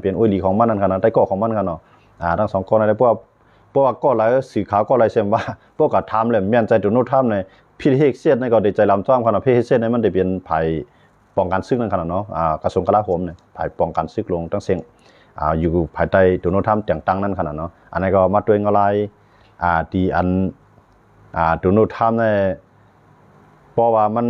ປັນໂອຍຫຼີຂອງມັນນັ້ນຂະນະ ໃຕ້ເກາະຂອງມັນຂະນະເນາະ. ອາ ທັງສອງເກາະນັ້ນແຫຼະ ເພາະວ່າ ເພາະວ່າກໍຫຼາຍ ສື່ຂ່າວກໍຫຼາຍເຊັ່ນວ່າ ພວກກໍຖາມແຫຼະ ແມ່ນໃຈໂດນັລທຣຳນີ້ ພິດເຮັກເຊດນີ້ກໍໄດ້ໃຈລຳຕ້ອມຂະນະ ພິດເຮັກເຊດນີ້ມັນໄດ້ເປັນຝ່າຍປ້ອງກັນສຶກນັ້ນຂະນະເນາະ ອາ ກະຊວງກະລາໂຫມນີ້ ຝ່າຍປ້ອງກັນສຶກລວງທັງເຊິ່ງ ອາ ຢູ່ພາຍໃຕ້ໂດນັລທຣຳແຕ່ງຕັ້ງນັ້ນຂະນະເນາະ. ອັນນີ້ກໍມາດ້ວຍເງາລາຍ ອາ ທີ່ອັນ ອາ ໂດນັລທຣຳນີ້ ເພາະວ່າມັນ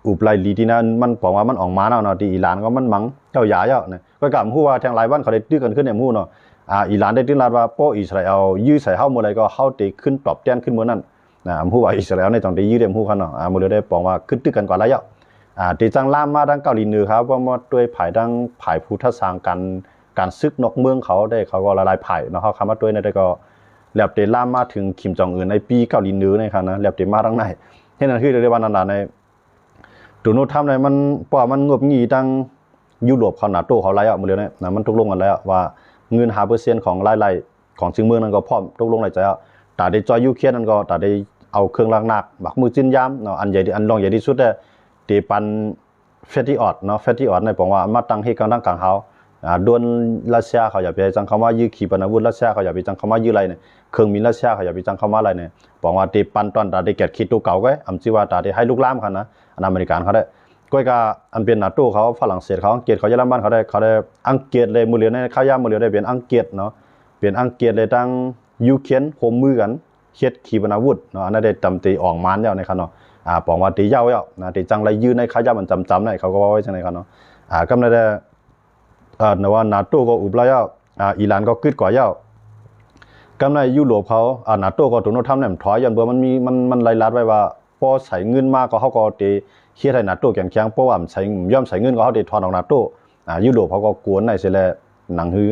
ອຸບໄລ່ລີທີ່ນັ້ນ ມັນບອກວ່າມັນອອກມາແລ້ວເນາະ ທີ່ອີຣານກໍມັນມັງເຈົ້າຢາແລ້ວນະ ຂ້ອຍກໍບໍ່ຮູ້ວ່າແທງຫຼາຍວັນເຂົາໄດ້ຕຶກກັນຂຶ້ນແນວຮູ້ເນາະ. ອາ ອີຣານໄດ້ຕື່ນລາດວ່າ ພໍອິດສະຣາແອລຢື້ໃສ່ເຮົາມື້ໃດກໍເຮົາໄດ້ຂຶ້ນຕອບແທນຂຶ້ນມື້ນັ້ນນະ. ບໍ່ຮູ້ວ່າອິດສະຣາແອລນີ້ຕ້ອງໄດ້ຢື້ໄດ້ຮູ້ຄັນເນາະ. ອາ ມື້ເດີໄດ້ປອງວ່າຂຶ້ນຕຶກກັນກວ່າລະຍະ ອາ ທີ່ຈັ່ງລາມມາທາງເກົາຫຼີເໜືອ ເຂົາບໍ່ມາດ້ວຍຝ່າຍທາງຝ່າຍຜູ້ທັດສາງການ ການສຶກນອກເມືອງເຂົາໄດ້ ເຂົາກໍຫຼາຍໆຝ່າຍເນາະ ເຂົາເຂົ້າມາດ້ວຍໃນ ແຕ່ກໍແລ້ວແຕ່ລາມມາເຖິງຄິມຈອງອຶນໃນປີເກົາຫຼີເໜືອນີ້ຄັນນະ ແລ້ວແຕ່ມາທາງໃນ. ເຮັດນັ້ນຄືເລີຍວ່ານັ້ນລະໃນ ໂດນັລທຣຳນີ້ມັນ ເພາະວ່າມັນງົບງີ້ທາງຢູໂຣບເຂົາ ນາໂຕເຂົາຫຼາຍອະ ມື້ເດີນີ້ນະ ມັນຕົກລົງກັນແລ້ວວ່າເງິນຫ້າເປີເຊັນຂອງລາຍໄດ້ຂອງເຊິ່ງເມືອງນັ້ນກໍພ້ອມຕົກລົງໄດ້ໃຈອະ ຕາໄດ້ຊ່ອຍຢູເຄຣນນັ້ນກໍ ຕາໄດ້ເອົາເຄື່ອງໜັກໆ ໝາກມືຈືນຢາມເນາະ ອັນໃຫຍ່ ອັນລອງໃຫຍ່ທີ່ສຸດແທ້ ເຕປັນ Patriot ເນາະ Patriot ໃນປອງວ່າມາຕັ້ງເຮັດກາງທາງກາງເຮົາ ອາ ດ່ວນຣັດເຊຍເຂົາຢ່າໄປຈັ່ງເຂົ້າມາຢື້ຂີປະນາວຸດ ຣັດເຊຍເຂົາຢ່າໄປຈັ່ງເຂົ້າມາຢື້ໄລ່ນີ້ ເຄື່ອງບິນຣັດເຊຍເຂົາຢ່າໄປຈັ່ງເຂົ້າມາໄລ່ນີ້ ປອງວ່າເຕປັນຕອນຕາໄດ້ແກດຂີດໂຕເກົ່າໄວ້ ອຳຊິວ່າຕາໄດ້ໃຫ້ລຸກລາມຄັນນະ ອັນອາເມລິກັນເຂົາໄດ້ ກ້ອຍກະອັນເປັນນາໂຕເຂົາ ຝຣັ່ງເສດເຂົາ ອັງກິດເຂົາ ເຢຍລະມັນເຂົາໄດ້ ເຂົາໄດ້ ອັງກິດເລີຍ ມື້ເລີຍໃນຂ່າວຍາມມື້ເລີຍໄດ້ເປັນອັງກິດເນາະ ເປັນອັງກິດເລີຍ ທັງຢູເຄຣນຮ່ວມມືກັນ ເຮັດຂີປະນາວຸດເນາະ ອັນນັ້ນໄດ້ຕຳເຕອອກມານແລ້ວໃນຄັນເນາະ ອາ ປອງວ່າເຕຢາວແລ້ວນະ ເຕຈັ່ງໄດ້ຢືນໃນຂະຫຍັບອັນຈຳໆ ໃນເຂົາກໍເວົ້າໄວ້ຈັ່ງໃດຄັນເນາະ ອາ ກຳນັ້ນແຫຼະ ອາ ນະວ່ານາໂຕກໍອຸບລາຍແລ້ວ ອາ ອີຣານກໍກຶດກວ່າແລ້ວ ກຳນັ້ນຢູໂຣບເຂົາ ອາ ນາໂຕກໍໂດນັລທຣຳນັ້ນຖອຍ ຍ້ອນເບິ່ງມັນມີ ມັນ ມັນໄລ່ລັດໄວ້ວ່າ ພໍໃຊ້ເງິນມາກໍເຮົາກໍເຕເຮັດໃຫ້ນາໂຕແຂງແຂງ ເພາະວ່າໃຊ້ ຍອມໃຊ້ເງິນກໍເຮົາເຕຖອນອອກນາໂຕ ອາ ຢູໂຣບເຂົາກໍກວນໃນເສຍແລ້ວ ໜັງຮື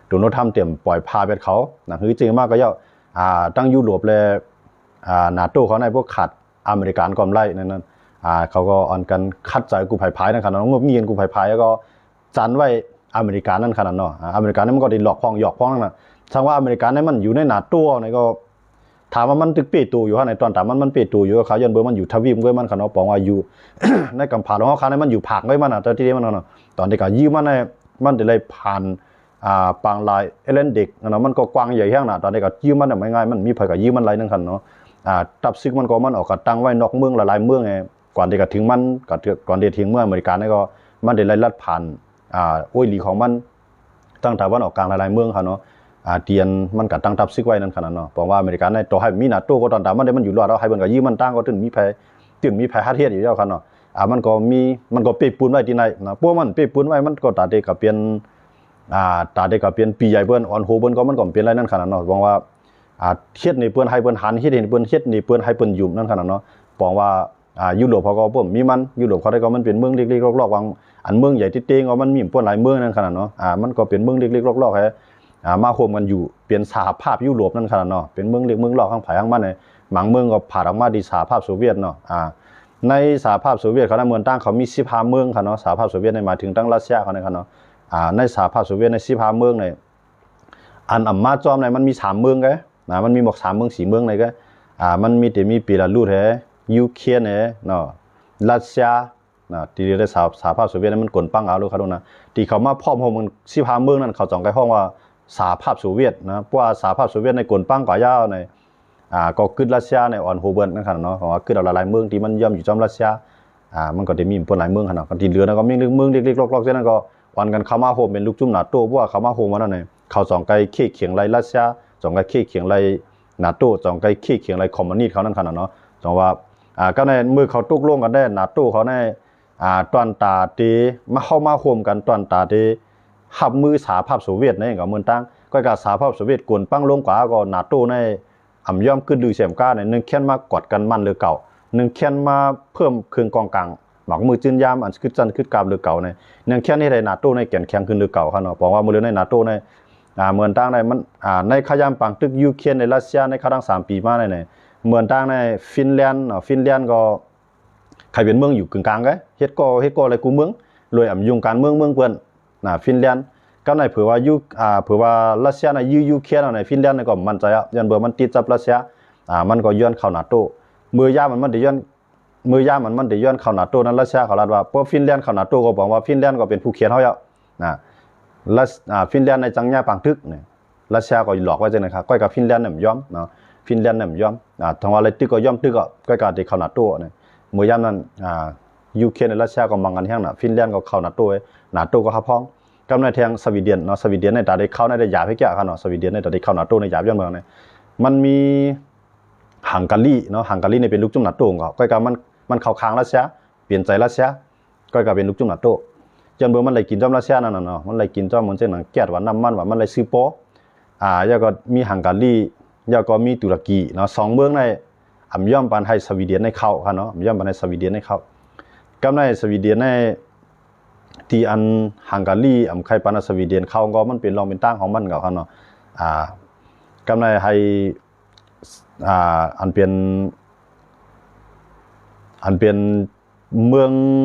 ໂດນັລທຣຳຕຽມປ່ອຍພາແບດເຂົາ ໜັງຮືຈຶ່ງມາກໍເຈົ້າ ອາ ທັງຢູໂຣບແລະ ອາ ນາໂຕເຂົາໃນພວກຂາດ ອາເມລິກັນກໍບໍ່ໄດ້ນັ້ນ ອາ ເຂົາກໍອັນກັນຂັດໃຈກູ້ໄພພາຍນັ້ນຂະນະ ງົບງີ້ກັນກູ້ໄພພາຍ ແລ້ວກໍຈັນໄວ້ອາເມລິກັນນັ້ນຂະນະເນາະ ອາ ອາເມລິກັນນີ້ມັນກໍໄດ້ຫຼອກພ້ອງຢອກພ້ອງນັ້ນນະ ທັງວ່າອາເມລິກັນນີ້ມັນຢູ່ໃນນາໂຕນີ້ກໍ ຖາມວ່າມັນຖືກເປໂຕຢູ່ຫັ້ນ ໃນຕອນຕາມມັນ ມັນເປໂຕຢູ່ ເຂົາຍ້ອນເບິ່ງມັນຢູ່ທະວີບຂອງມັນຂະເນາະ ປອງວ່າຢູ່ໃນກຳພັດຂອງເຂົາຂະນະ ມັນຢູ່ພາກຂອງມັນນະ ແຕ່ທີ່ມັນເນາະ ຕອນທີ່ການຢືມມັນນະ ມັນໄດ້ໄລ່ຜ່ານ ອ່າ ປາງລາຍແອດແລນຕິກນະ ມັນກໍກວ້າງໃຫຍ່ແຮງນະ ຕອນນີ້ກໍຢືມມັນໄດ້ງ່າຍໆ ມັນມີໃຜກໍຢືມມັນໄດ້ນັ້ນຄັນເນາະ ອ່າ ທັບຊຶກມັນກໍມັນອອກກະຕັ້ງໄວ້ນອກເມືອງຫຼາຍໆເມືອງ ກວ່າທີ່ກະເຖິງມັນ ກະ ກວ່າທີ່ເຖິງເມືອງອາເມລິການີ້ກໍ ມັນໄດ້ໄລ່ລັດຜ່ານ ອ່າ ໂອຍຫຼີຂອງມັນ ທາງຕາເວັນອອກກາງຫຼາຍໆເມືອງຫັ້ນເນາະ ອ່າ ທີ່ອັນມັນກະຕັ້ງທັບຊຶກໄວ້ນັ້ນຂະນະເນາະ ເພາະວ່າອາເມລິການີ້ ຕໍ່ໃຫ້ມີນາໂຕກໍຕາມ ແຕ່ມັນໄດ້ມັນຢູ່ລອດເອົາ ໃຫ້ເພິ່ນກໍຢືມມັນຕ່າງ ກໍຕື່ມມີໃຜ ຕື່ມມີໃຜຮັດເຮັດຢູ່ແລ້ວຂະເນາະ ອ່າ ມັນກໍມີ ມັນກໍເປປຸນໄວ້ທີ່ໃນນະ ເພາະມັນເປປຸນໄວ້ ມັນກໍຕາເດກະເປັນ ອ່າ ຕາເດກະເປັນປີໃຫຍ່ເພິ່ນ ອອນໂຮເພິ່ນກໍ ມັນກໍເປັນໄລນັ້ນຂະນະເນາະ ຫວັງວ່າ ອ່າ ເຮັດໃຫ້ເພິ່ນ ໃຫ້ເພິ່ນຫັນ ເຮັດໃຫ້ເພິ່ນ ເຮັດໃຫ້ເພິ່ນ ໃຫ້ເພິ່ນຢຸດນັ້ນຂະນະເນາະ ຫວັງວ່າ ອ່າ ຢູໂຣບເຂົາກໍບໍ່ມີມັນ ຢູໂຣບເຂົາໄດ້ກໍມັນເປັນເມືອງເລັກໆລອກໆ ຫວ່າງ ອັນເມືອງໃຫຍ່ເຕັງໆ ກໍມັນມີບໍ່ຫຼາຍເມືອງນັ້ນຂະນະເນາະ ອ່າ ມັນກໍເປັນເມືອງເລັກໆລອກໆ ໃຫ້ ອ່າ ມາຮ່ວມກັນຢູ່ ເປັນສະຫະພາບຢູໂຣບນັ້ນຂະນະເນາະ ເປັນເມືອງເລັກເມືອງລອກ ທາງໃຜທາງມັນ ໃຫ້ບາງເມືອງກໍຜາດອອກມາທີ່ສະຫະພາບໂຊວຽດເນາະ ອ່າ ໃນສະຫະພາບໂຊວຽດເຂົານະ ເມື່ອຕ່າງເຂົາມີສິບຫ້າເມືອງຂະເນາະ ສະຫະພາບໂຊວຽດໃນ ໝາຍເຖິງທັງຣັດເຊຍເຂົານະຂະເນາະ ອ່າ ໃນສະຫະພາບໂຊວຽດໃນສິບຫ້າເມືອງໃນ ອັນອຳມາຈອມໃນ ມັນມີສາມເມືອງເດ້ ນະ ມັນມີໝົດສາມເມືອງ ສີ່ເມືອງໃນກໍ ອ່າ ມັນມີແຕ່ມີເບລາຣຸດແທ້ ຢູເຄຣນແທ້ເນາະ ຣັດເຊຍ ນະ ທີ່ໄດ້ສະ ສະຫະພາບໂຊວຽດນັ້ນມັນກົນປັງເອົາໂລດ ເຂົາໂດນນະ ທີ່ເຂົາມາພ້ອມໂຮມກັນສິບຫ້າເມືອງນັ້ນ ເຂົາຈະໄດ້ຮ້ອງວ່າສະຫະພາບໂຊວຽດນະ ເພາະວ່າສະຫະພາບໂຊວຽດໃນກົນປັງກວ່າຍາວໃນ ອ່າ ກໍກຶດຣັດເຊຍໃນອອນໂຮເບິນນັ້ນຂະນະເນາະ ເພາະວ່າກຶດເອົາຫຼາຍໆເມືອງທີ່ມັນຍ່ອມຢູ່ຈອມຣັດເຊຍ ອ່າ ມັນກໍໄດ້ມີຜົນຫຼາຍເມືອງຫັ້ນເນາະ ທີ່ເຫຼືອນັ້ນກໍມີເມືອງເລັກໆລອກໆ ເຊັ່ນນັ້ນກໍ ອັນກັນເຂົ້າມາໂຮມເປັນລູກຈຸ້ມນາໂຕ ເພາະວ່າເຂົ້າມາໂຮມອັນນັ້ນນີ້ ເຂົາຈະໄດ້ເຄກຄຽງໄລ່ຣັດເຊຍ ຈະໄດ້ເຄກຄຽງໄລ່ນາໂຕ ຈະໄດ້ເຄກຄຽງໄລ່ຄອມມູນິດເຂົານັ້ນຂະນະເນາະ ຈັ່ງວ່າ ອ່າ ກໍໃນເມື່ອເຂົາຕົກລົງກັນໄດ້ ນາໂຕເຂົາໃນ ອ່າ ຕອນຕາທີ່ມາ ເຂົ້າມາໂຮມກັນ ຕອນຕາທີ່ຮັບມືສະຫະພາບໂຊວຽດໃນກໍເໝືອນຕ່າງ ກໍກະສະຫະພາບໂຊວຽດກົນປັງລົງກວ່າ ກໍນາໂຕໃນ ອຳຍອມກຶດລືແຊມກາໃນ ໜຶ່ງແຂນມາກອດກັນໝັ້ນເຫຼືອເກົ່າ ໜຶ່ງແຂນມາເພີ່ມເຄື່ອງກອງກາງ ໝາກມືຈືນຢາມ ອັນກຶດຊັ້ນກຶດກາບເຫຼືອເກົ່າໃນ ໜຶ່ງແຂນເຮັດໃຫ້ນາໂຕໃນແກ່ນແຂງຂຶ້ນເຫຼືອເກົ່າເນາະ ເພາະວ່າມື້ເລີຍໃນນາໂຕໃນ ອ່າ ເໝືອນຕ່າງໃນມັນ ອ່າ ໃນຂະຫຍາມປາງຕຶກຢູເຄຣນໃນຣັດເຊຍໃນຄາວທັງສາມປີມາໃນ ເໝືອນຕ່າງໃນຟິນແລນເນາະ ຟິນແລນກໍ ໃຜເປັນເມືອງຢູ່ກຶງກາງເດ້ ເຮັດກໍ ເຮັດກໍໄດ້ກູເມືອງ ໂດຍອຳຍຸງການເມືອງ ເມືອງເພິ່ນນະ ຟິນແລນ ກໍໃນເຜື່ອວ່າຢູ ອ່າ ເຜື່ອວ່າຣັດເຊຍນະ ຢື້ຢູເຄຣນເອົາໃນ ຟິນແລນກໍໝັ້ນໃຈແລ້ວ ຍ້ອນເບິ່ງມັນຕິດກັບຣັດເຊຍ ອ່າ ມັນກໍຍ້ອນເຂົ້ານາໂຕ ເມື່ອຍາມມັນ ມັນໄດ້ຍ້ອນ ເມື່ອຍາມມັນ ມັນໄດ້ຍ້ອນເຂົ້ານາໂຕນັ້ນ ຣັດເຊຍເຂົາລາດວ່າ ເພາະຟິນແລນເຂົ້ານາໂຕ ກໍບອກວ່າຟິນແລນກໍເປັນຜູ້ຂຽນເຮົາແລ້ວນະ ລັດ ອ່າ ຟິນແລນໃນຈັງຍາປາງຕຶກນີ້ ຣັດເຊຍກໍຫຼອກໄວ້ຈັ່ງນັ້ນຄັບ ກ້ອຍກະຟິນແລນນະບໍ່ຍອມເນາະ ຟິນແລນນະບໍ່ຍອມ ອ່າ ຖ້າວ່າໄດ້ຕຶກກໍຍອມຕຶກ ກ້ອຍກະໄດ້ເຂົ້ານາໂຕນີ້ ເມື່ອຍາມນັ້ນ ອ່າ ຢູເຄຣນ ແລະ ຣັດເຊຍກໍມັງກັນແຮງນະ ຟິນແລນກໍເຂົ້ານາໂຕ ນາໂຕກໍຮັບຮອງ ກັບໃນແທງສະວີເດນເນາະ ສະວີເດນໃນຕາໄດ້ເຂົ້າໃນໄດ້ຢາບໃຫ້ແກ່ຄັບເນາະ ສະວີເດນໃນຕາໄດ້ເຂົ້ານາໂຕໃນຢາບຍ້ອນເມືອງນີ້ ມັນມີຮັງກາຣີເນາະ ຮັງກາຣີນີ້ເປັນລູກຈຸ້ມນາໂຕຂອງເຂົາ ກ້ອຍກະມັນ ມັນເຂົ້າຂ້າງຣັດເຊຍ ເປັນໃຈຣັດເຊຍ ກ້ອຍກະເປັນລູກຈຸ້ມນາໂຕ ຍ້ອນເບິ່ງມັນໄລ່ກິນຈອມຣັດເຊຍນັ້ນນະເນາະ ມັນໄລ່ກິນຈອມເໝືອນຈັ່ງໜັງແກັສວ່າ ນ້ຳມັນວ່າ ມັນໄລ່ຊື້ປໍ ອ່າ ແລ້ວກໍມີຮັງກາຣີ ແລ້ວກໍມີຕຸລະກີເນາະ ສອງເມືອງໃນ ອຳຍອມປານໃຫ້ສະວີເດນໃນເຂົ້າຄັບເນາະ ອຳຍອມປານໃຫ້ສະວີເດນໃນເຂົ້າ ກັບໃນສະວີເດນໃນ ທີ່ອັນຮັງກາຣີອຳໄຄປານໃຫ້ສະວີເດນເຂົ້າ ກໍມັນເປັນຮ່ອງເປັນທາງຂອງມັນກໍຄັບເນາະ ອ່າ ກັບໃນໃຫ້ ອ່າ ອັນເປັນ ອັນເປັນເມືອງ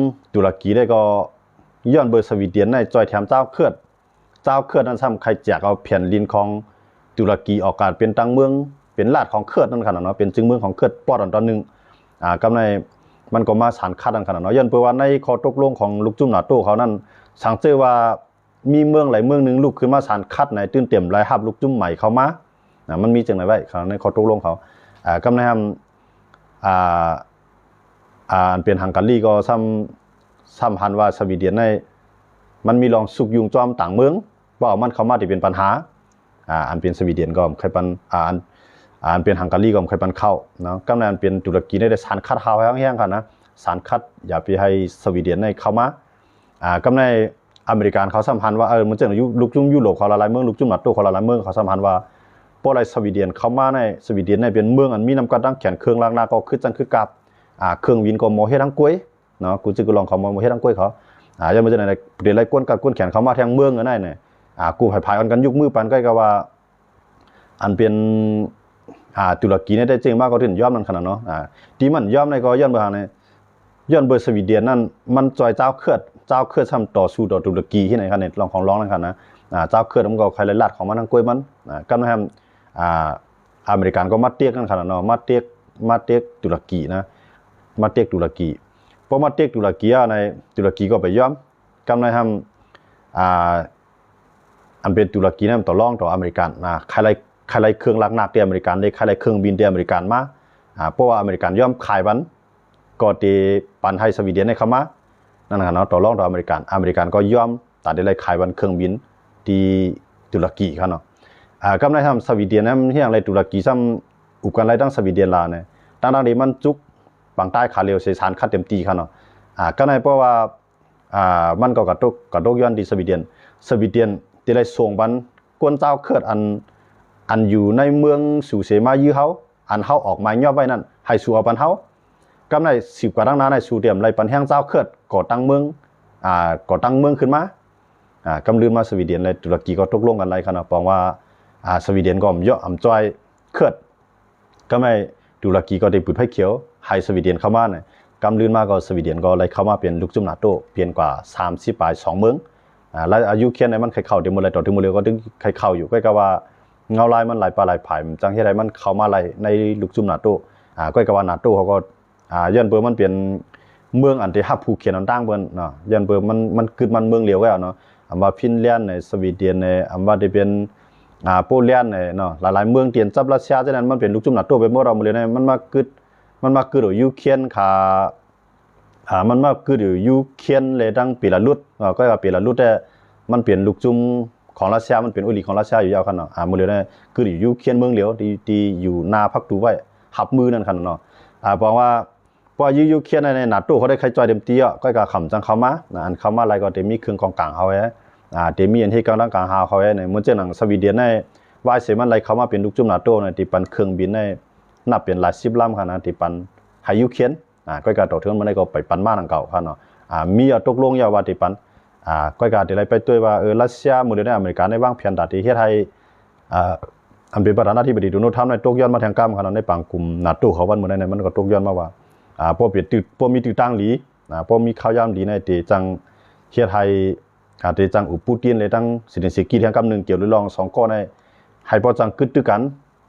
ຕຸລະກີໄດ້ກໍ ຍ້ອນເບິ່ງສະວີເດນໃນຈອຍແຖມຊາວເຄີດ ຊາວເຄີດນັ້ນຊ້ຳໄຄແຈກເອົາແຜ່ນດິນຂອງຕຸລະກີອອກການເປັນຕ່າງເມືອງ ເປັນລາດຂອງເຄີດນັ້ນຄັບເນາະ ເປັນຈຶ່ງເມືອງຂອງເຄີດປອດອັນຕອນໜຶ່ງ ອ່າ ກັບໃນມັນກໍມາສານຂັດນັ້ນຄັບເນາະ ຍ້ອນເບິ່ງວ່າໃນຂໍ້ຕົກລົງຂອງລູກຈຸ້ມນາໂຕເຂົານັ້ນ ສັງເກດວ່າ ມີເມືອງໃດເມືອງໜຶ່ງລຸກຂຶ້ນມາສານຂັດໃນຕື່ນເຕັມລາຍຮັບລູກຈຸ້ມໃໝເຂົ້າມາ ນະ ມັນມີຈັ່ງໃດໄວ້ຂ້າງໃນຂໍ້ຕົກລົງເຂົາ ອ່າ ກຳໃນ ອ່າ ອ່າ ອັນເປັນຮັງກາຣີກໍຊ້ຳ ຊ້ຳຫັນວ່າສະວີເດນໃນ ມັນມີລອງຊຸກຍູ້ຈອມຕ່າງເມືອງ ບໍ່ເອົາມັນເຂົ້າມາທີ່ເປັນບັນຫາ ອ່າ ອັນເປັນສະວີເດນກໍບໍ່ເຄີຍປັນ ອ່າ ອັນ ອັນເປັນຮັງກາຣີກໍບໍ່ເຄີຍປັນເຂົ້າເນາະ ກຳໃນອັນເປັນຕຸລະກີນີ້ໄດ້ສານຂັດຫາວແຮງໆຄັບນະ ສານຂັດຢ່າໄປໃຫ້ສະວີເດນໃນເຂົ້າມາ ອ່າ ກຳໃນ ອາເມລິກັນເຂົາຊ້ຳຫັນວ່າ ເອີ ມັນຈັ່ງຢູ່ ລູກຈຸ້ມຢູໂຣບເຂົາຫຼາຍໆເມືອງ ລູກຈຸ້ມນາໂຕເຂົາຫຼາຍໆເມືອງ ເຂົາຊ້ຳຫັນວ່າ ບໍ່ໄດ້ສະວີເດນເຂົ້າມາໃນ ສະວີເດນໃນເປັນເມືອງອັນມີນ້ຳກັດດັງແຂນ ເຄື່ອງຫຼັກໜັກກໍຄຶດຈັ່ງຄຶດກັບ ອ່າ ເຄື່ອງບິນກໍບໍ່ເຮັດທາງກວຍເນາະ ກູຈຶກກູລອງເຂົາບໍ່ເຮັດທາງກວຍເຂົາ ອ່າ ຢ່າມາຈັ່ງໃດ ໄດ້ໄລ່ກວນກັດກວນແຂນເຂົ້າມາທາງເມືອງອັນນັ້ນນະ ອ່າ ກູ້ໄພພາຍອ່ອນກັນຍົກມືປັນ ກໍກະວ່າ ອັນເປັນ ອ່າ ຕຸລະກີໃນໄດ້ເຈ້ງມາກໍຖືກຍອມນັ້ນຂະໜາດເນາະ ອ່າ ທີ່ມັນຍອມໃນກໍຍ້ອນເບິ່ງຫັ້ນ ຍ້ອນເບິ່ງສະວີເດນນັ້ນ ມັນຊ່ອຍຊາວເຄີດ ຊາວເຄີດຊ້ຳຕໍ່ສູ້ຕໍ່ຕຸລະກີທີ່ໃນຄັນໃນລອງຂອງລອງນັ້ນຂະໜາດ ອ່າ ຊາວເຄີດມັນກໍໄຄໄລ່ລາດຂອງມັນທາງກວຍມັນ ອ່າ ກຳນຳ ອ່າ ອາເມລິກັນກໍມາເຕັກນັ້ນຂະໜາດເນາະ ມາເຕັກ ມາເຕັກຕຸລະກີນະ ມາເຕັກຕຸລະກີ ພໍມາເຕັກຕຸລະກີແລ້ວໃນ ຕຸລະກີກໍໄປຍອມ ກຳນຳ ອ່າ ອັນເປັນຕຸລະກີນັ້ນຕໍ່ລອງຕໍ່ອາເມລິກັນນະ ຂາຍໄລ່ ຂາຍໄລ່ເຄື່ອງຫຼັກໜັກທີ່ອາເມລິກັນ ໄດ້ຂາຍໄລ່ເຄື່ອງບິນທີ່ອາເມລິກັນມາ ອ່າ ເພາະວ່າອາເມລິກັນຍອມຂາຍມັນ ກໍໄດ້ປັນໃຫ້ສະວີເດນໃຫ້ເຂົ້າມາ ນັ້ນນະເນາະ ຕໍ່ລອງຕໍ່ອາເມລິກັນ ອາເມລິກັນກໍຍອມ ຕາໄດ້ໄລ່ຂາຍມັນເຄື່ອງບິນທີ່ຕຸລະກີເຂົາເນາະ ອ່າ ກຳໃນທຳສະວີເດນນະ ມັນເຮັດຫຍັງໄລ່ຕຸລະກີຊ້ຳອຸບກັນໄລ່ທັງສະວີເດນລາວນີ້ ທັງໆທີ່ມັນຈຸກປາງໃຕ້ຂາເຫຼວໃສ່ສານຂັດເຕັມທີ່ເຂົາເນາະ ອ່າ ກຳໃນເພາະວ່າ ອ່າ ມັນກໍກະທົບ ກະທົບຍ້ອນທີ່ສະວີເດນ ສະວີເດນທີ່ໄດ້ສົ່ງບັນກວນຊາວເຄີດອັນ ອັນຢູ່ໃນເມືອງສູເສມາຢືເຮົາ ອັນເຮົາອອກໝາຍຍອບໄວ້ນັ້ນ ໃຫ້ສູເອົາປັນເຮົາ ກຳໃນສືບກວ່າທາງໜ້າໃນສູຕຽມໄລ່ປັນແຮງຊາວເຄີດກໍ່ຕັ້ງເມືອງ ອ່າ ກໍ່ຕັ້ງເມືອງຂຶ້ນມາ ອ່າ ກຳລືນມາສະວີເດນ ແລະ ຕຸລະກີກໍຕົກລົງກັນໄລ່ຄັນນະ ປອງວ່າ ອ່າ ສະວີເດນກໍບໍ່ຍອມຈ່ອຍເຄີດ ກຳໃນຕຸລະກີກໍໄດ້ປືດໄຟຂຽວໃຫ້ສະວີເດນເຂົ້າມານະ ກຳລືນມາກໍສະວີເດນກໍໄດ້ເຂົ້າມາເປັນລູກຈຸ້ມນາໂຕ ເປັນກວ່າສາມສິບປາຍສອງເມືອງ ອ່າ ແລະ ອາຍຸເຄນໃນມັນໄຄເຂົ້າແຕ່ມື້ໃດຕໍ່ເຖິງມື້ເລີຍກໍຖືໄຄເຂົ້າຢູ່ ກໍກະວ່າເງົາລາຍມັນຫຼາຍປ່າຫຼາຍຜາຍ ມັນຈັ່ງເຮັດໃຫ້ມັນເຂົ້າມາໄລ່ໃນລູກຈຸ້ມນາໂຕ ອ່າ ກໍກະວ່ານາໂຕເຂົາກໍ ອ່າ ຍ້ອນເບິ່ງມັນເປັນເມືອງອັນທີ່ຮັບຜູ້ຂຽນອັນຕ່າງເພິ່ນເນາະ ຍ້ອນເບິ່ງມັນ ມັນກຶດມັນເມືອງຫຼຽວແລ້ວເນາະ ອຳວ່າຟິນແລນໃນ ສະວີເດນໃນ ອຳວ່າທີ່ເປັນ ອ່າ ໂປແລນໃນເນາະ ຫຼາຍໆເມືອງທີ່ຈັບຣັດເຊຍຈັ່ງນັ້ນ ມັນເປັນລູກຈຸ້ມນາໂຕໄປໝົດ ເອົາມາເລີຍໃນ ມັນມາກຶດ ມັນມາກຶດຢູ່ຢູເຄຣນຂາ ອ່າ ມັນມາກຶດຢູ່ຢູເຄຣນ ແລະ ທັງເປລາຣຸດ ເນາະ ກໍວ່າເປລາຣຸດແທ້ ມັນເປັນລູກຈຸ້ມຂອງຣັດເຊຍ ມັນເປັນອຸລິຂອງຣັດເຊຍຢູ່ແລ້ວຄັນເນາະ ອ່າ ມື້ເລີຍໃນ ຄືຢູ່ຢູເຄຣນເມືອງຫຼຽວ ທີ່ ທີ່ຢູ່ໜ້າພັກຕູໄວ້ຮັບມືນັ້ນຄັນເນາະ ອ່າ ບອກວ່າ ເພາະວ່າຢູ່ຢູເຄຣນໃນ ນາໂຕເຂົາໄດ້ໄຄຈ່ອຍເຕັມທີ່ ກໍກະຂຳຈັ່ງເຂົ້າມານະ ອັນເຂົ້າມາໄລ່ກໍໄດ້ມີເຄື່ອງກອງກາງເຮົາແທ້ ອ່າ ໄດ້ມີອັນເຮັດການດ້ານການເຮົາເຮົາແທ້ ເມື່ອຈັ່ງນັ້ນສະວີເດນໃນ ວາຍເສຍມັນໄລ່ເຂົ້າມາເປັນລູກຈຸ້ມນາໂຕໃນ ທີ່ປັນເຄື່ອງບິນໃນ ນັບເປັນຫຼາຍສິບລຳຂະໜາດ ທີ່ປັນໃຫ້ຢູເຄຣນ ອ່າ ກໍກະຕໍ່ເຖິງມື້ໃດກໍໄປປັນມານຳເກົ່າຄັນເນາະ ອ່າ ມີເອົາຕົກລົງຢ່າວ່າທີ່ປັນ ອ່າ ກໍກະໄດ້ໄລ່ໄປຕົວະວ່າ ເອີ ຣັດເຊຍ ມື້ເດຍໃນອາເມລິກາໄດ້ວາງແຜນດາທີ່ເຮັດໃຫ້ ອ່າ ອັນເປັນປະທານາທິບໍດີໂດນັລທຳໄດ້ຕົກຢ່ອນມາແທງກຳຂະໜາດໃນປາງກຸ່ມນາໂຕເຂົາວັນມື້ໃດໃນ ມັນກໍຕົກຢ່ອນມາວ່າ ອ່າ ບໍ່ເປັນ ບໍ່ມີຕື້ຕາງດີ ອ່າ ບໍ່ມີຂ່າວຍາມດີໃນ ທີ່ຈັ່ງເຮັດໃຫ້ ອ່າ ທີ່ຈັ່ງອຸປູຕິນ ແລະ ທັງເຊເລັນສກີແທງກຳໜຶ່ງ ກ່ຽວເລື່ອງສອງຂໍ້ໃນ ໃຫ້ບໍ່ຈັ່ງກຶດຕື່ກັນ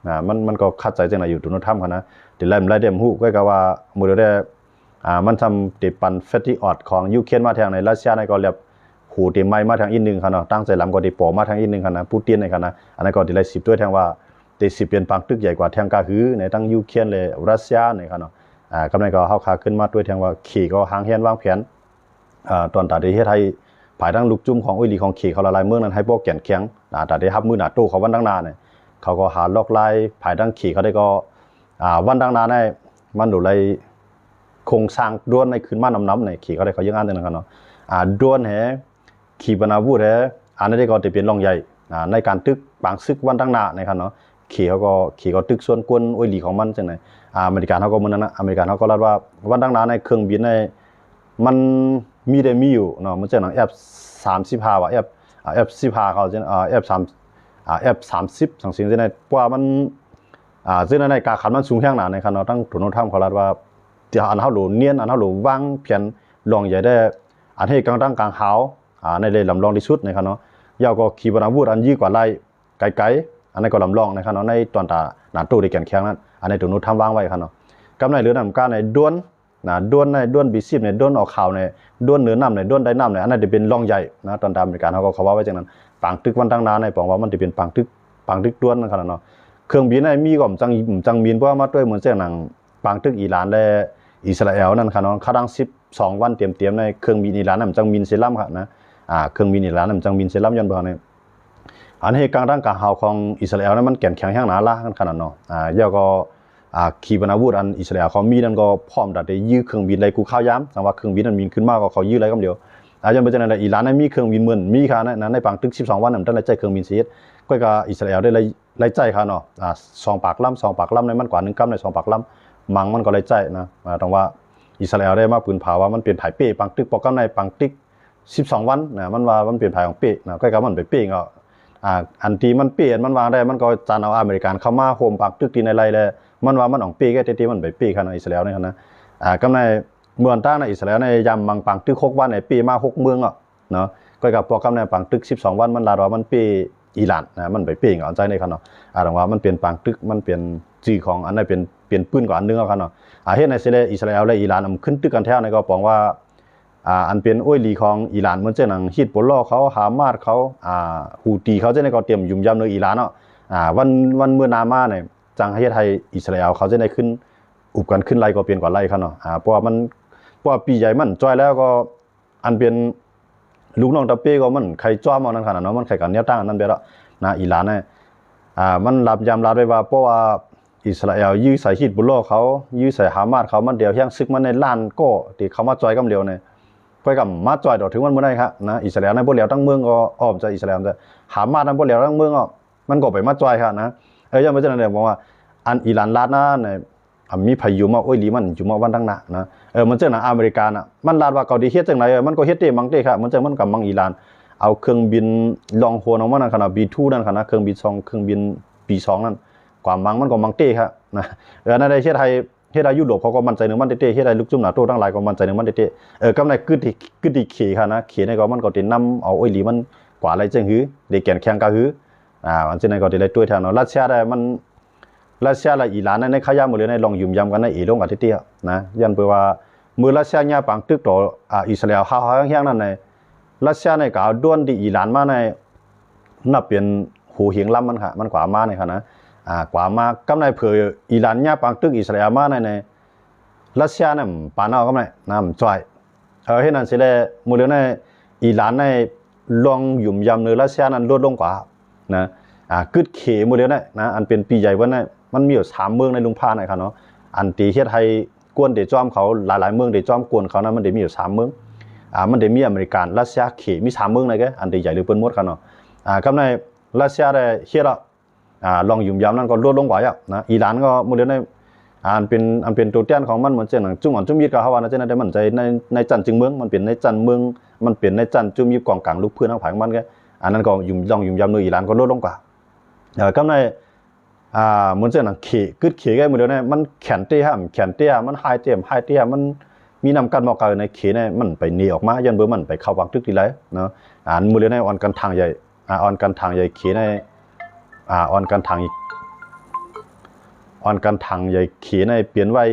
ອ່າ ມັນ ມັນກໍຂັດໃຈຈັ່ງໃດຢູ່ໂດນັລທຳຫັ້ນນະ ທີ່ໄລ່ ໄລ່ໄດ້ຮູ້ ກໍກະວ່າມື້ເດຍ ອ່າ ມັນທຳທີ່ປັນແຟດຕິອອດຂອງຢູເຄຣນມາແທງໃນ ຣັດເຊຍໃນກໍແລບ ໂຫ ເຕັມໄມ້ມາທາງອີກໜຶ່ງຫັ້ນເນາະ, ຕັ້ງໃຈລຳກໍໄດ້ປໍມາທາງອີກໜຶ່ງຫັ້ນນະ ປູຕິນໃນຂະນະ. ອັນນັ້ນກໍໄດ້ໄດ້ສືບດ້ວຍແທງວ່າ ໄດ້ຊິເປັນປາງຕຶກໃຫຍ່ກວ່າແທງກາຫື ໃນທັງຢູເຄຣນ ແລະ ຣັດເຊຍໃນຂະນະ. ອາ ກຳນັ້ນກໍເຮົາຂາຂຶ້ນມາດ້ວຍແທງວ່າ ເຂກໍຫາງແຮນວາງແຜນ ອາ ຕອນຕາໄດ້ເຮັດໃຫ້ພາຍທາງລູກຈຸ້ມຂອງໂອ້ຍຫຼີຂອງເຂເຂົາຫຼາຍໆເມືອງນັ້ນໃຫ້ບໍ່ແກ່ນແຂງ ອາ ຕາໄດ້ຮັບມືນາໂຕເຂົາວັນດັ່ງໜ້ານີ້ ເຂົາກໍຫາລອກລາຍ ພາຍທາງເຂເຂົາໄດ້ກໍ ອາ ວັນດັ່ງໜ້ານີ້ ມັນໂດໄລໂຄງສ້າງດວນໃຫ້ຂຶ້ນມານຳໆນີ້ ເຂເຂົາໄດ້ເຂົາຍັງອ່ານຈັ່ງນັ້ນເນາະ ອາ ດວນແຮ ຂີປະນາວຸດແຮ ອັນນັ້ນເດ້ກໍຈະເປັນລອງໃຫຍ່ ອາ ໃນການຕຶກປາງສຶກວັນດັ່ງໜ້ານີ້ຄັນເນາະ. ເຂເຂົາກໍ ເຂກໍຕຶກຊວນກວນໂອ້ຍຫຼີຂອງມັນຈັ່ງໃດ ອາ ອາເມລິກາເຮົາກໍມື້ນັ້ນນະ ອາເມລິກາເຮົາກໍລັດວ່າວັນດັ່ງໜ້າໃນເຄື່ອງບິນໃນ ມັນມີໄດ້ມີຢູ່ເນາະ ມັນຈັ່ງໜັງ ເອັຟສາມສິບຫ້າ ວ່າ ເອັຟ ອາ ເອັຟສິບຫ້າ ເຂົາຈັ່ງ ອາ ເອັຟສາມ ອາ ເອັຟສາມສິບ ຈັ່ງຊີ້ນະ ເພາະວ່າມັນ ອາ ເຊິ່ງໃນການຂັນມັນສູງແຮງໜາໃນຄັນເນາະ. ທັງໂດນັລທຣຳເຂົາລັດວ່າ ທີ່ອັນເຮົາໂຫຼນຽນ ອັນເຮົາໂຫຼວາງແຜນລອງໃຫຍ່ໄດ້ ອັນເຮັດກາງຕັ້ງກາງຫາວ ອາ ໃນໄດ້ລຳລອງທີ່ສຸດໃນຄັນເນາະ. ແລ້ວກໍຂີປະນາວຸດອັນຍືກວ່າໄລ ໄກໆ ອັນນັ້ນກໍລຳລອງໃນຄັນເນາະ ໃນຕອນຕາໜາໂຕໄດ້ແກ່ນແຂງນັ້ນ ອັນນີ້ໂດນັລທຣຳວາງໄວ້ຄັນເນາະ. ກັບໃນເລື່ອງນຳການໃນດວນ ນະ ດວນໃນ ດວນບີສິບໃນ ດວນອອກຂ່າວໃນ ດວນເໜືອນ້ຳໃນ ດວນໃຕ້ນ້ຳໃນ ອັນນັ້ນຈະເປັນລອງໃຫຍ່ນະ. ຕອນຕາອາເມລິກາເຮົາກໍເຂົາເວົ້າໄວ້ຈັ່ງນັ້ນ ປາງຕຶກວັນທາງໜ້າໃນ ປອງວ່າມັນຈະເປັນປາງຕຶກ ປາງຕຶກດວນນັ້ນຂະໜາດເນາະ. ເຄື່ອງບິນໃນມີກໍຈັ່ງ ຈັ່ງບິນ ເພາະວ່າມາດ້ວຍເໝືອນເຊັ່ນໜັງປາງຕຶກອີຣານ ແລະ ອິດສະຣາແອລນັ້ນຂະໜາດເນາະ. ຂ້າທັງສິບສອງວັນເຕັມໆໃນ ເຄື່ອງບິນອີຣານນັ້ນຈັ່ງບິນເຊລຳຂະໜາດນະ ອາ ເຄື່ອງບິນອີຣານນັ້ນຈັ່ງບິນເຊລຳ ຍ້ອນເບິ່ງໃນ ອັນເຫດການທາງການເຮົາຂອງອິດສະຣາແອລນັ້ນ ມັນແກ່ນແຂງແຮງໜາຫຼາຍຂະໜາດເນາະ. ອາ ແລ້ວກໍ ອາ ຂີປະນາວຸດອັນອິດສະຣາແອລເຂົາມີນັ້ນກໍພ້ອມທີ່ຈະຢື້ເຄື່ອງບິນໄດ້ກູ່ຂ່າວຍາມ. ສຳວ່າເຄື່ອງບິນນັ້ນບິນຂຶ້ນມາກໍເຂົາຢື້ໄດ້ກຳດຽວ. ອາ ຍ້ອນເປັນຈັ່ງໃດລະ ອີຣານນັ້ນມີເຄລື່ອງບິນໝື່ນ ມີຄ່າໃນ ໃນປາງຕຶກສິບສອງວັນນັ້ນ ບໍ່ທັນໄດ້ໃຊ້ເຄື່ອງບິນຊະນິດ. ກໍກະອິດສະຣາແອລໄດ້ໄລ່ ໄລ່ໃຊ້ຄ່າເນາະ. ອາ ສອງປາກລຳ ສອງປາກລຳໃນມັນກວ່າໜຶ່ງກຳໃນສອງປາກລຳ ມັງມັນກໍໄດ້ໃຊ້ນະ. ອາ ຕ້ອງວ່າອິດສະຣາແອລໄດ້ມາປືນຜາວ່າມັນເປັນຜາຍເປ້ປາງຕຶກ ປອກກຳໃນປາງຕຶກ ສິບສອງວັນນະ ມັນວ່າມັນເປັນພາຍອອງເປ້ນະ. ກໍກະມັນໄປເປ້ກໍ ອາ ອັນທີ່ມັນເປ້ ອັນມັນວາງໄດ້ ມັນກໍຈັ່ງເອົາອາເມລິກັນເຂົ້າມາໂຮມປາງຕຶກທີ່ໃນໄລ່ແລ້ວ ມັນວ່າມັນອອງເປ້ແກ້ແທ້ໆ ມັນໄປເປ້ຄັນນະ ອິດສະຣາແອລນີ້ນະ. ອາ ກຳໃນເມືອງຕ່າງໃນອິດສະຣາແອລໃນຍາມມັງປາງຕຶກຫົກວັນໃນເປ້ມາຫົກເມືອງເນາະ. ກໍກະພວກກຳໃນປາງຕຶກສິບສອງວັນ ມັນລາດວ່າມັນເປ້ອີຣານນະ ມັນໄປເປ້ເອົາໃຈໃນຄັນເນາະ. ອາ ຕ້ອງວ່າມັນເປັນປາງຕຶກ ມັນເປັນຈື່ຂອງອັນໃດ ເປັນ ເປັນປືນກວ່າອັນໜຶ່ງເອົາຄັນເນາະ. ອາ ເຮັດໃຫ້ຊິແລ ອິດສະຣາແອລ ແລະ ອີຣານ ອາ ຂຶ້ນຕຶກກັນແທ້ໃນກໍປອງວ່າ ອາ ອັນເປັນໂອ້ຍຫຼີຂອງອີຣານ ເໝືອນເຊັ່ນໜັງ ຮິດໂບລາເຂົາ ຮາມາສເຂົາ ອາ ຮູຕີເຂົາຈັ່ງໃດກໍຕຽມຫຍຸມຢຳເໜືອອີຣານເນາະ. ອາ ວັນ ວັນມື້ໜ້າມານີ້ຈັ່ງເຮັດໃຫ້ອິດສະຣາແອລເຂົາຈັ່ງໃດຂຶ້ນອຸບກັນຂຶ້ນໄລ່ກໍເປັນກວ່າໄລ່ຄັນເນາະ. ອາ ເພາະວ່າມັນ ເພາະວ່າປີໃຫຍ່ມັນຈ່ອຍແລ້ວກໍ ອັນເປັນລູກນ້ອງຕາເປ້ກໍມັນໄຄຈອມເອົານັ້ນຂະໜາດເນາະ ມັນໄຄກັນແນວຕັ້ງອັນນັ້ນແບບນະ ອີຣານນະ. ອາ ມັນລາບ ຍາມລາບໄວ້ວ່າ ເພາະວ່າອິດສະຣາແອລຢື້ໃສ່ຮິດໂບລາເຂົາ ຢື້ໃສ່ຮາມາສເຂົາ ມັນດຽວແຮງສຶກມັນໃນລ້ານກໍທີ່ເຂົ້າມາຈ່ອຍກຳດຽວນີ້ ຂ້ອຍກໍມາຈ່ອຍຕໍ່ເຖິງວັນມື້ໃດຄະນະ. ອິດສະຣາແອລນັ້ນບໍ່ແລ້ວທັງເມືອງກໍອ້ອມໃຈອິດສະຣາແອລ ຮາມາສນັ້ນບໍ່ແລ້ວທັງເມືອງກໍ ມັນກໍໄປມາຈ່ອຍຄະນະ. ເອີ ຍ້ອນວ່າຈັ່ງນັ້ນແຫຼະ ບອກວ່າອັນອີຣານລາດນັ້ນ ອາ ມີໃຜຢູ່ມາໂອ້ຍຫຼີມັນຢູ່ມາວັນທາງໜ້ານະ. ເອີ ມັນຈັ່ງນະ ອາເມລິການະ ມັນລາດວ່າເຂົາຊິເຮັດຈັ່ງໃດ ເອີ ມັນກໍເຮັດເດ້ມັງເດ້ຄະ. ມັນຈັ່ງ ມັນກຳມັງອີຣານ ເອົາເຄື່ອງບິນລອງໂຮນຂອງມັນນັ້ນຄະນະ ບີທູນັ້ນຄະນະ ເຄື່ອງບິນສອງ ເຄື່ອງບິນບີສອງນັ້ນ ກວ່າມັງ ມັນກໍມັງເດ້ຄະນະ. ເອີ ອັນນັ້ນໄດ້ເຮັດໃຫ້ ເຮັດໃຫ້ຢູໂຣບເຂົາກໍໝັ້ນໃຈໃນມັນເດ້ໆ ເຮັດໃຫ້ລູກຈຸ້ມນາໂຕທັງຫຼາຍກໍໝັ້ນໃຈໃນມັນເດ້ໆ. ເອີ ກຳໃນກຶດທີ່ ກຶດທີ່ເຂຄະນະ ເຂໃນກໍມັນກໍໄດ້ນຳເອົາໂອ້ຍຫຼີມັນກວ່າໄລ່ຈັ່ງຫື ໄດ້ແກ່ນແຂງກະຫື. ອາ ອັນເຊັ່ນນັ້ນກໍໄດ້ໄລ່ຕົວທາງເນາະ ຣັດເຊຍໄດ້ມັນ ຣັດເຊຍ ແລະ ອີຣານໃນ ໃນຂະຍາມມື້ເລີຍໃນລອງຫຍຸມຢຳກັນໃນເອລົງອາທິດທີ່ນະ. ຍ້ອນເພາະວ່າເມື່ອຣັດເຊຍຍາມປາງຕຶກຕໍ່ ອາ ອິດສະຣາແອລ ຮາວໆແຮງໆນັ້ນໃນ ຣັດເຊຍໃນກໍເອົາດວນທີ່ອີຣານມາໃນ ນັບເປັນໂຫເຫັງລຳມັນຄະ ມັນກວ່າມາໃນຄະນະ. ອາ ກວ່າມາກຳໃນເຜີອີຣານຍາມປາງຕຶກອິດສະຣາແອລມາໃນ ໃນຣັດເຊຍນັ້ນປານເອົາກຳໃນນຳຊ່ອຍ ເອີ ເຮັດນັ້ນຊິແລ ມື້ເລີຍໃນອີຣານໃນລອງຫຍຸມຢຳເນີຣັດເຊຍນັ້ນລົດລົງກວ່ານະ. ອາ ກຶດເຂມື້ເລີຍໃນນະ ອັນເປັນປີໃຫຍ່ເພິ່ນນະ ມັນມີຢູ່ສາມເມືອງໃນລຸມພາໃນຄະເນາະ ອັນທີ່ເຮັດໃຫ້ກວນເດຈອມເຂົາ ຫຼາຍໆເມືອງເດຈອມກວນເຂົານັ້ນ ມັນໄດ້ມີຢູ່ສາມເມືອງ. ອາ ມັນໄດ້ມີອາເມລິກັນ ຣັດເຊຍ ເຂ ມີສາມເມືອງໃນກະ ອັນທີ່ໃຫຍ່ເລີຍເພິ່ນໝົດຄະເນາະ. ອາ ກຳໃນຣັດເຊຍໄດ້ເຮັດ ອາ ລອງຫຍຸມຢຳນັ້ນກໍລົດລົງກວ່າແລ້ວນະ. ອີຣານກໍມື້ເລີຍໃນ ອາ ອັນເປັນ ອັນເປັນໂຕແທນຂອງມັນ ເໝືອນເຊັ່ນໜັງ ຈຸ້ມອັນຈຸ້ມຍິດກໍເຮົາວ່ານະ ຈັ່ງໃດມັນໃຈໃນ ໃນຊັ້ນຈຶ່ງເມືອງ ມັນເປັນໃນຊັ້ນເມືອງ ມັນເປັນໃນຊັ້ນຈຸ້ມຍິດກອງກາງລູກພື້ນທາງຝ່າຍຂອງມັນກະ ອັນນັ້ນກໍຫຍຸມ ລອງຫຍຸມຢຳເນີອີຣານກໍລົດລົງກວ່າ. ເອີ ກຳໃນ ອາ ເໝືອນເຊັ່ນໜັງເຂ ກຶດເຂກະມື້ເດີໃນ ມັນແຂນເຕະຫາ ແຂນເຕະຫາ ມັນຫາຍເຕະຫາ ຫາຍເຕະຫາ ມັນມີນ້ຳກັດໝໍ້ກາໃນເຂໃນ ມັນໄປໜີອອກມາ ຍ້ອນເບີມັນໄປເຂົ້າປາກຕຶກທີ່ໃດເນາະ. ອັນມື້ເລີຍໃນອ່ອນກັນທາງໃຫຍ່ ອາ ອ່ອນກັນທາງໃຫຍ່ເຂໃນ ອາ ອ່ອນກັນທາງ ອ່ອນກັນທາງໃຫຍ່ເຂໃນປ່ຽນໄວ້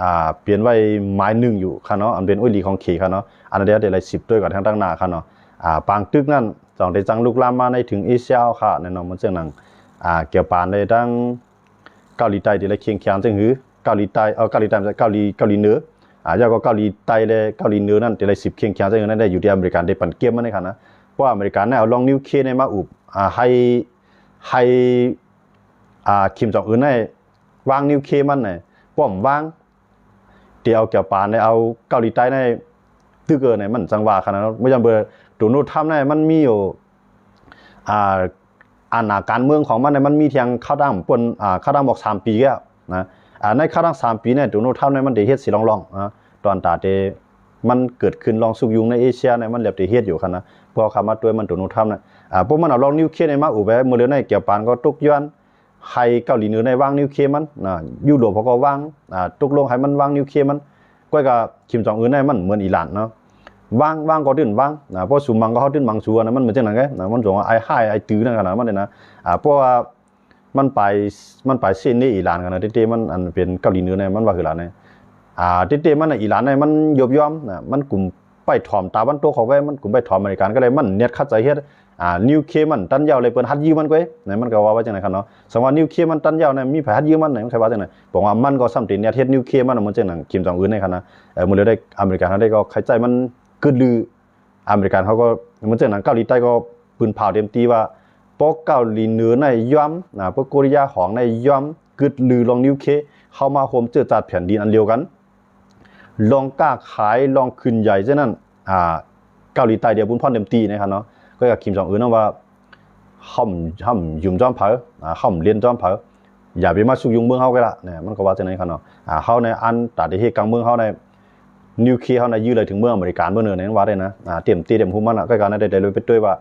ອາ ປ່ຽນໄວ້ໝາຍໜຶ່ງຢູ່ຄະເນາະ ອັນເປັນໂອ້ຍຫຼີຂອງເຂຄະເນາະ. ອັນນັ້ນດຽວໄດ້ໄລ່ສືບໂຕຍກັນທາງດ້ານໜ້າຄະເນາະ. ອາ ປາງຕຶກນັ້ນ ຕ້ອງໄດ້ຈັ່ງລຸກລາມມາໃນເຖິງເອເຊຍເຮົາຂ້າແນ່ນອນ ມັນເຊິ່ງໜັງ ອາ ກຽວປານໄດ້ທັງເກົາຫຼີໃຕ້ທີ່ໄດ້ເຄັ່ງຂຽງເຊິ່ງຫື ເກົາຫຼີໃຕ້ ເອີ ເກົາຫຼີໃຕ້ ເກົາຫຼີ ເກົາຫຼີເໜືອ ອາ ແລ້ວກໍເກົາຫຼີໃຕ້ ແລະ ເກົາຫຼີເໜືອນັ້ນທີ່ໄດ້ສິບເຄັ່ງຂຽງເຊິ່ງນັ້ນໄດ້ຢູ່ທີ່ອາເມລິກາໄດ້ປັນກຽມມາໃນຂະນະ ເພາະອາເມລິການັ້ນເອົາລອງນິວເຄຍໃນມາອຸບ ອາ ໃຫ້ ໃຫ້ ອາ ຄິມຈອງອຶນໃຫ້ວາງນິວເຄຍມັນໃນປ້ອມວາງ ທີ່ເອົາກຽວປານໃນ ເອົາເກົາຫຼີໃຕ້ໃນຕຶກເອີໃນ ມັນຈັ່ງວ່າຂະໜາດນັ້ນ ບໍ່ຢ່າງເບີໂດນັລທຳໃນ ມັນມີຢູ່ ອາ ອານາການເມືອງຂອງມັນໃນ ມັນມີທຽງເຂົ້າຕັ້ງປົນ ອາ ເຂົ້າຕັ້ງບອກສາມປີແລ້ວນະ ອາ ໃນເຂົ້າຕັ້ງສາມປີໃນ ໂດນັລທຳໃນ ມັນໄດ້ເຮັດຊິລອງໆນະ ຕອນຕາເຕ ມັນເກີດຂຶ້ນລອງສຸກຍຸງໃນເອເຊຍໃນ ມັນແຫຼບໄດ້ເຮັດຢູ່ຂະນະ ເພາະເຂົ້າມາດ້ວຍມັນໂດນັລທຳໃນ ອາ ພວກມັນເອົາລອງນິວເຄຍໃນມາອຸບໄວ້ ມື້ເລີຍໃນກຽວປານກໍຕົກຍ້ອນ ໃຫ້ເກົາຫຼີເໜືອໃນວາງນິວເຄຍມັນນະ ຢູໂຣບເຂົາກໍວາງ ອາ ຕົກລົງໃຫ້ມັນວາງນິວເຄຍມັນ ກ້ອຍກະຄິມຈອງອຶນໃນມັນເໝືອນອີຣານເນາະ ວາງ ວາງກໍດຶງວາງນະ ເພາະສູມັງກໍເຮົາດຶງມັງສູນະ ມັນເໝືອນຈັ່ງນັ້ນໄງນະ ມັນສົ່ງອ້າຍຮ້າຍອ້າຍຕື້ນັ້ນຂະໜາດ ມັນນີ້ນະ ອາ ເພາະວ່າ ມັນປາຍ ມັນປາຍເສັ້ນນີ້ອີຣານກັນນະ ເຕັມໆ ມັນ ອັນເປັນເກົາຫຼີເໜືອໃນ ມັນວ່າຄືລະໃນ ອາ ເຕັມໆ ມັນນະ ອີຣານໃນ ມັນຍົບຍອມນະ ມັນກຸມໄປຖອມຕາວັນຕົກເຂົາໄວ້ ມັນກຸມໄປຖອມອາເມລິການກໍໄດ້ ມັນແນດຂັດໃຈເຮັດ ອາ ນິວເຄຍມັນຕັນຍາວເລີຍ ເພິ່ນຮັດຢືມມັນກວຍນະ ມັນກໍວ່າວ່າຈັ່ງໃດຄັນເນາະ ສະວ່ານິວເຄຍມັນຕັນຍາວນະ ມີໃຜຮັດຢືມມັນນະ ມັນໃຜວ່າຈັ່ງໃດ ບອກວ່າມັນກໍສ່ຳເຕັນແນດເຮັດນິວເຄຍມັນນະ ມັນຈັ່ງນັ້ນ ຄິມຈອງອຶນໃນຄັນນະ ເອີ ມື້ເລີຍໃດ ອາເມລິກາເຮົາໄດ້ກໍໄຂໃຈມັນກຶດລື ອາເມລິກາເຮົາກໍ ເໝືອນຈັ່ງນັ້ນ ເກົາຫຼີໃຕ້ກໍປືນຜາວເຕັມທີ່ວ່າ ພວກເກົາຫຼີເໜືອໃນຍອມ ອາ ພວກເກົາຫຼີຍາຂອງໃນຍອມ ກຶດລືລອງນິວເຄ ເຂົ້າມາໂຮມເຈີຈາດແຜ່ນດິນອັນດຽວກັນ ລອງຄ້າຂາຍ ລອງຂຶ້ນໃຫຍ່ ເຊັ່ນນັ້ນ ອາ ເກົາຫຼີໃຕ້ດຽວບຸນພອນເຕັມທີ່ນະຄັນເນາະ ກໍຢາກຄິມຈອງອຶນນະວ່າ ເຮົາ ເຮົາຫຍຸ້ມຈອມເຜີ ອາ ເຮົາເລ່ນຈອມເຜີ ຢ່າໄປມາຊຸກຍຸງເມືອງເຮົາກໍລະນະ ມັນກໍວ່າຈັ່ງນັ້ນຄັນເນາະ ອາ ເຮົາໃນອັນຕາເດເຮດກາງເມືອງເຮົາໃນ ນິວເຄຍເຮົານະ ຢື້ໄຫຼເຖິງເມືອງອາເມລິການເບີເນີໃນ ມັນວ່າໄດ້ນະ ອາ ເຕັມຕີເຕັມຫຸມມັນນະ ກໍການໄດ້ໄດ້ໄປດ້ວຍວ່າ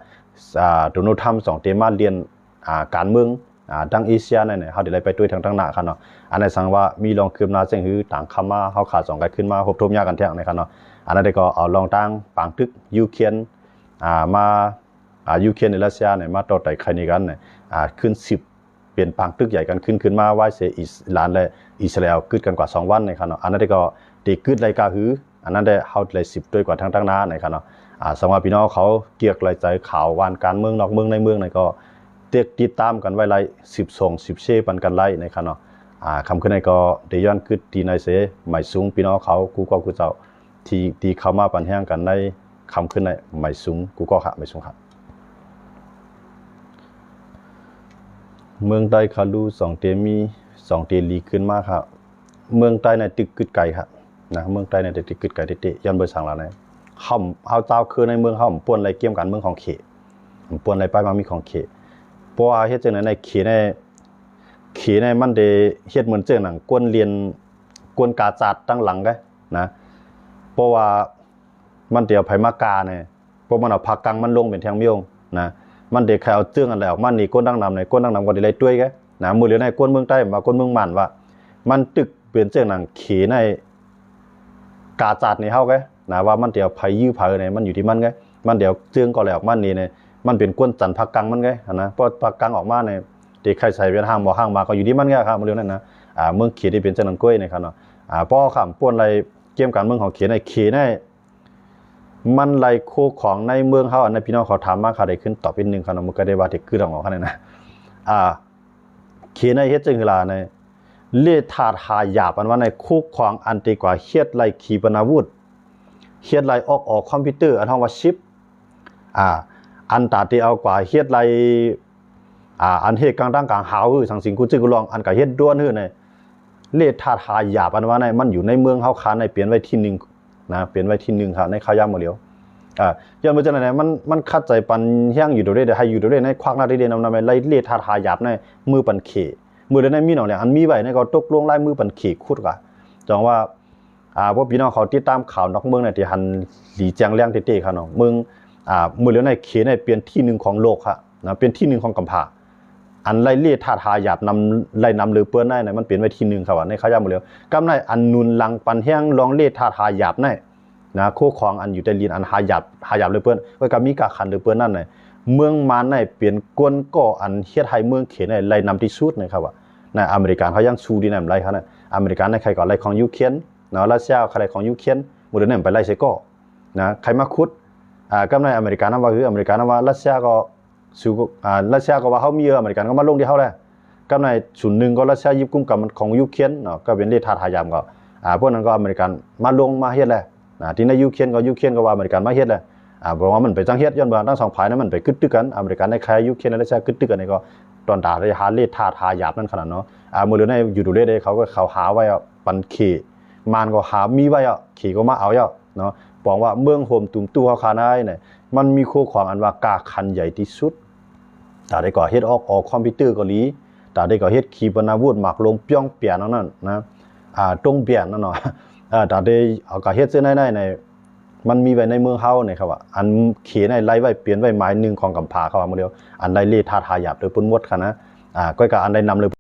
ອາ ໂດນັລທຳສອງເຕມາລຽນ ອາ ການເມືອງ ອາ ທາງເອເຊຍໃນ ເຮົາໄດ້ໄປດ້ວຍທາງທາງໜ້າຄັນເນາະ ອັນໃດສັງວ່າມີລອງຄືບໜ້າເຊິ່ງຫື ຕາງຄຳມາ ເຮົາຂາສອງກັນຂຶ້ນມາ ຮົບທົບຍາກັນແທ້ໃນຄັນເນາະ ອັນໃດກໍເອົາລອງທາງປາງຕຶກຢູເຄນ ອາ ມາ ອາ ຢູເຄນ ແລະ ຣັດເຊຍໃນ ມາຕໍ່ໄຕ່ໄຂນີ້ກັນ ອາ ຂຶ້ນສືບ ເປັນປາງຕຶກໃຫຍ່ກັນຂຶ້ນ ຂຶ້ນມາວາຍເສຍອິດສະລານ ແລະ ອິດສະຣາແອລ ກຶດກັນກວ່າສອງວັນໃນຄັນເນາະ ອັນນັ້ນກໍໄດ້ກຶດໄລກາຫື ອັນນັ້ນໄດ້ເຮົາໄດ້ສືບດ້ວຍກວ່າທາງທາງໜ້າໃນຄັນເນາະ ອາ ສຳລັບພີ່ນ້ອງເຂົາກຽກໄລໃຈຂ່າວວານການເມືອງນອກເມືອງໃນເມືອງໃນກໍຕິດ ຕິດຕາມກັນໄວ້ໄລ ສືບສົ່ງສືບເຊປັນກັນໄລໃນຄັນເນາະ ອາ ຄ່ຳຄືນໃນກໍໄດ້ຍ້ອນກຶດທີ່ໃນເສ ໝາຍສູງພີ່ນ້ອງເຂົາກູ່ກໍກູ່ເຈົ້າ ທີ່ ທີ່ເຂົ້າມາປັນແຮງກັນໃນຄ່ຳຄືນໃນ ໝາຍສູງກູ່ກໍຂະ ໝາຍສູງຂະ ເມືອງໃຕ້ຄາລູສອງເຕມີ ສອງເຕລີຂຶ້ນມາຂະ ເມືອງໃຕ້ໃນຕຶກກຶດໄກຂະນະ ເມືອງໃຕ້ໃນຕຶກກຶດໄກເຕ ຍ້ອນເບີສັງລະໃນ ເຮົາ ເຮົາເຈົ້າຄືໃນເມືອງເຮົາປ່ວນໄລກຽມການເມືອງຂອງເຂ ປ່ວນໄລປ້າຍມາມີຂອງເຂ ເພາະວ່າເຮັດຈັ່ງໃດໃນເຂໃນ ເຂໃນມັນໄດ້ເຮັດເໝືອນເຊິ່ງໜັງກວນລຽນ ກວນກາຈາດຕັ້ງຫຼັງໄດນະ ເພາະວ່າ ມັນເຕເອົາໃຜມາກາແນ່ ພວກມັນເອົາພາກກັງມັນລົງເປັນແທ່ງມຽວນະ ມັນເຕໃຄເອົາເຈີ້ງອັນໃດອອກມານີ້ ຄົນດັ່ງນຳໃນ ຄົນດັ່ງນຳກໍໄດ້ໄລ່ດ້ວຍໄງນະ ມື້ເລີຍໃນຄົນເມືອງໃຕ້ວ່າຄົນເມືອງມ່ານວ່າ ມັນຕຶກເປັນເຊິ່ງໜັງເຂໃນກາຈາດໃນເຮົາໄງນະ ວ່າມັນເຕເອົາໃຜຢື້ໃຜໃນ ມັນຢູ່ທີ່ມັນໄງ ມັນເຕເອົາເຈີ້ງກໍໄລ່ອອກມານີ້ໃນ ມັນເປັນກວນຈັນພາກກັງມັນໄງຫັ້ນນະ ເພາະພາກກັງອອກມາໃນ ເຕໃຄໃສ່ເປັນຫ້າງໝໍຫ້າງໝາກໍຢູ່ທີ່ມັນໄງຄັບ ມື້ເລີຍນັ້ນນະ ອາ ເມືອງເຂທີ່ເປັນເຊັ່ນນັ້ນກ້ວຍໃນຄັບເນາະ ອາ ພໍຂ້າມປ່ວນໄລກຽມການເມືອງຂອງເຂໃນ ເຂໃນ ມັນໄລ່ຄູ່ຄອງໃນເມືອງເຮົາ ອັນນັ້ນພີ່ນ້ອງເຂົາຖາມມາ ຂ້າໄດ້ຂຶ້ນຕອບອີກໜຶ່ງຄັນເນາະ ມັນກໍໄດ້ວ່າທີ່ຄືດອກອອກຫັ້ນນະ ອາ ເຂໃນເຮັດຈັ່ງຄືລາໃນ ເລດທາດຫາຢາບ ອັນວ່າໃນຄູ່ຄອງອັນທີ່ກວ່າເຮັດໄລ່ຂີປະນາວຸດ ເຮັດໄລ່ອອກ ອອກຄອມພິວເຕີ ອັນເຮົາວ່າຊິບ ອາ ອັນຕາທີ່ເອົາກວ່າເຮັດໄລ່ ອາ ອັນເຮັດກາງດັງກາງຫາວ ຫື ສັງສິງກູຈື່ກູລອງ ອັນກະເຮັດດ້ວນ ຫື ໃນ ເລດທາດຫາຢາບ ອັນວ່າໃນ ມັນຢູ່ໃນເມືອງເຮົາຄາໃນ ເປັນໄວ້ທີໜຶ່ງ ນະ ເປັນໄວ້ທີໜຶ່ງຄະ ໃນຄາວຍາມມື້ຫຼຽວ ອາ ຍ້ອນວ່າຈັ່ງໃດ ມັນ ມັນຂັດໃຈປັນແຮງຢູ່ໂດເດ ໃຫ້ຢູ່ໂດເດ ໃນຄວັກໜ້າເດເດນຳນຳໄລເລດທາດຫາຢາບໃນມືປັນເຂ ມື້ເດໃນມີໜອງແຫຼງ ອັນມີໄວ້ໃນກໍຕົກລົງລາຍມືປັນເຂຂຸດກະ ຈັ່ງວ່າ ອາ ພວກພີ່ນ້ອງເຂົາຕິດຕາມຂ່າວນອກເມືອງໃນ ທີ່ຫັນຫຼີແຈ້ງແລງເຕໆ ຄະເນາະ ເມືອງ ອາ ມື້ເດໃນເຂໃນເປັນທີໜຶ່ງຂອງໂລກຄະນະ ເປັນທີໜຶ່ງຂອງກຳພາ ອັນໄລເລດທາດຫາຢາບນຳ ໄລນຳເຫຼືອເປີ້ນໃນ ໃນມັນເປັນໄວ້ທີໜຶ່ງຄະວ່າ ໃນຄາວຍາມມື້ຫຼຽວ ກຳໃນອັນໜູນຫຼັງປັນແຮງລອງເລດທາດຫາຢາບໃນ ນະ ໂຄຂອງອັນຢູ່ໃຕ້ດິນອັນຫາຢາບ ຫາຢາບເຫຼືອເປີ້ນ ແລ້ວກໍມີກາກຂັນເຫຼືອເປີ້ນນັ້ນໃນ ເມືອງມານໃນເປັນກົ້ນກໍອັນເຮັດໃຫ້ເມືອງເຂໃນໄລນຳທີ່ສຸດໃນຄະວ່າ ໃນອາເມລິກາເຂົາຍັງສູ້ດີນຳໄລເຂົານະ ອາເມລິກາໃນໃຄກໍໄລຂອງຢູເຄນເນາະ ຣັດເຊຍໃຄໄລຂອງຢູເຄນ ມື້ເດໃນມັນໄປໄລໃສ່ກໍ ນະ ໃຄມາຂຸດ ອ່າ ກັບໃນອາເມລິການຳວ່າ ຄືອາເມລິການຳວ່າ ຣັດເຊຍກໍ ສູ່ ອ່າ ຣັດເຊຍກໍວ່າເຮົາມີເອີ ອາເມລິການກໍມາລົງທີ່ເຮົາແຫຼະ. ກັບໃນສູນໜຶ່ງກໍຣັດເຊຍຍຶດກຸມກຳຂອງຢູເຄຣນເນາະ ກໍເປັນແຮ່ທາດຫາຢາມ ກໍ ອ່າ ພວກນັ້ນກໍອາເມລິການມາລົງມາເຮັດແຫຼະ. ອ່າ ທີ່ໃນຢູເຄຣນກໍຢູເຄຣນກໍວ່າອາເມລິການມາເຮັດແຫຼະ. ອ່າ ເພາະວ່າມັນໄປຈັ່ງເຮັດ ຍ້ອນວ່າທັງສອງຝ່າຍນັ້ນມັນໄປກຶດຕຶກກັນ ອາເມລິກາໄດ້ຂາຍຢູເຄຣນ ແລະຣັດເຊຍກຶດຕຶກກັນນີ້ ກໍຕ້ອງໄດ້ຫາແຮ່ທາດຫາຢາມນັ້ນຂະໜາດເນາະ. ອ່າ ມື້ເລີວໃນຢູໂດເລດເດ້ ເຂົາກໍເຂົາຫາໄວ້ອະ ປັນເຂ ມານກໍຫາມີໄວ້ອະ ເຂກໍມາເອົາອະເນາະ. ປອງວ່າເມືອງໂຮມຕຸມຕູ້ເຮົາຄານາຍນີ້ ມັນມີໂຄຂອງອັນວ່າກ້າຂັນໃຫຍ່ທີ່ສຸດ. ຕາໄດ້ກໍເຮັດອອກ ອອກຄອມພິວເຕີເກົາຫຼີ ຕາໄດ້ກໍເຮັດຂີປະນາວຸດໝາກລົງປ່ຽວແປນເອົານັ້ນນະ ອ່າ ຕົງແປນນັ້ນເນາະ. ເອີ ຕາໄດ້ເອົາກະເຮັດເຊິ່ງໃນໃນໃນ ມັນມີໄວ້ໃນເມືອງເຮົານີ້ ເຂົາວ່າ ອັນເຂໃນໄລ່ໄວ້ ປ່ຽນໄວ້ໝາຍໜຶ່ງຂອງກຳພ້າ ເຂົາວ່າໝົດແລ້ວ ອັນໄດ້ແຮ່ທາດຫາຢາມໂດຍເພິ່ນໝົດຂະນະ. ອ່າ ກ້ອຍກະອັນໄດ້ນຳເລີຍ